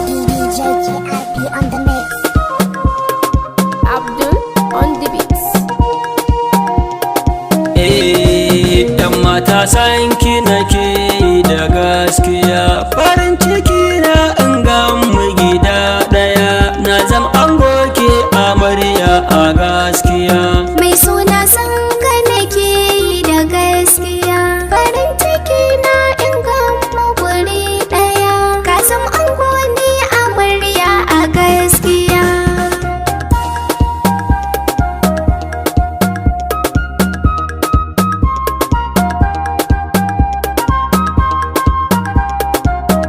DJ on the mix. Abdul on the beats. Eh, yan mata san ki nake da gaskiya, farin ciki na in ga mu gida daya, na zam ango ke amarya a gaskiya. Mai suna san ka nake yi da gaskiya. Farin ciki na in gama guri ɗaya. Ka san ango ne amarya a gaskiya.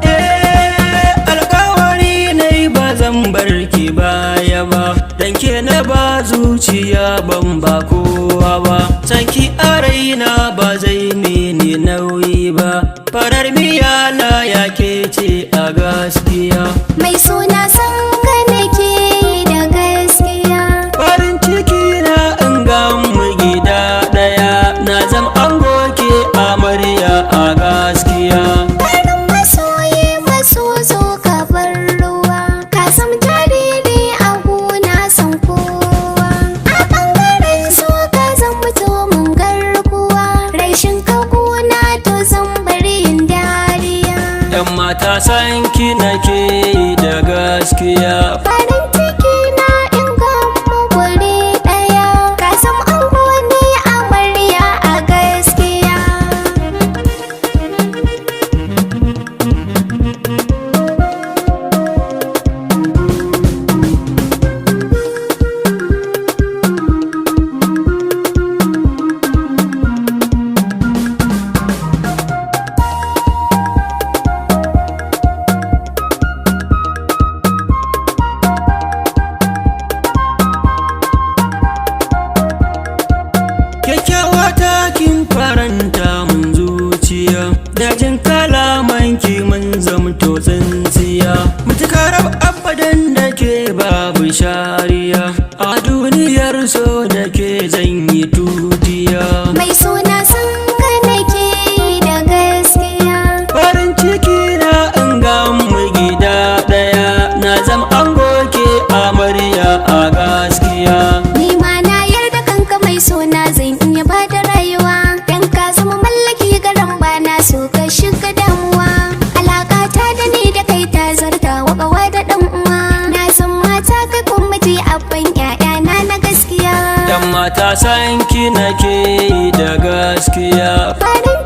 Eh, alkawari na yi ba zan bar ki baya ba, dan ke na ba zuciya ban ba kowa ba, san ki a raina ba zai mini nauyi ba, farar miya na ya ke ce a gaskiya. Mai suna san ka nake yi da gaskiya. Farin ciki na in ga mu gida daya, na zam ango ke amarya a gaskiya. Farin masoyi maso zo ka bar ruwa. Ka san jariri a gona san kowa. A ɓangaren so ka zan mutu mun garkuwa. Rashin ka gona to zan bari yin dariya. Yan mata san ki nake da gaskiya. Farin ciki na in gama guri ɗaya. Ka san ango ne amarya a gaskiya. Kyakkyawa takin faranta mun zuciya, dajin kalamanki mun zamto tsintsiya, mutukarar abadan da ke babu shariya, a duniyar so da ke zan yi tutiya. Mai suna san ka nake yi da gaskiya. Farin ciki na in ga mu gida daya, na zam ango ke amarya a gaskiya. Ni ma na yarda kanka mai suna zan iya bada rayuwa. Dan ka zama mallaki garan ba na so ka shiga damuwa. Alaka ta da ni da kai ta zarta wa kawa da dan uwa. Na san mata kai kun miji abban ƴaƴana na gaskiya. Yan mata san ki nake da gaskiya. Farin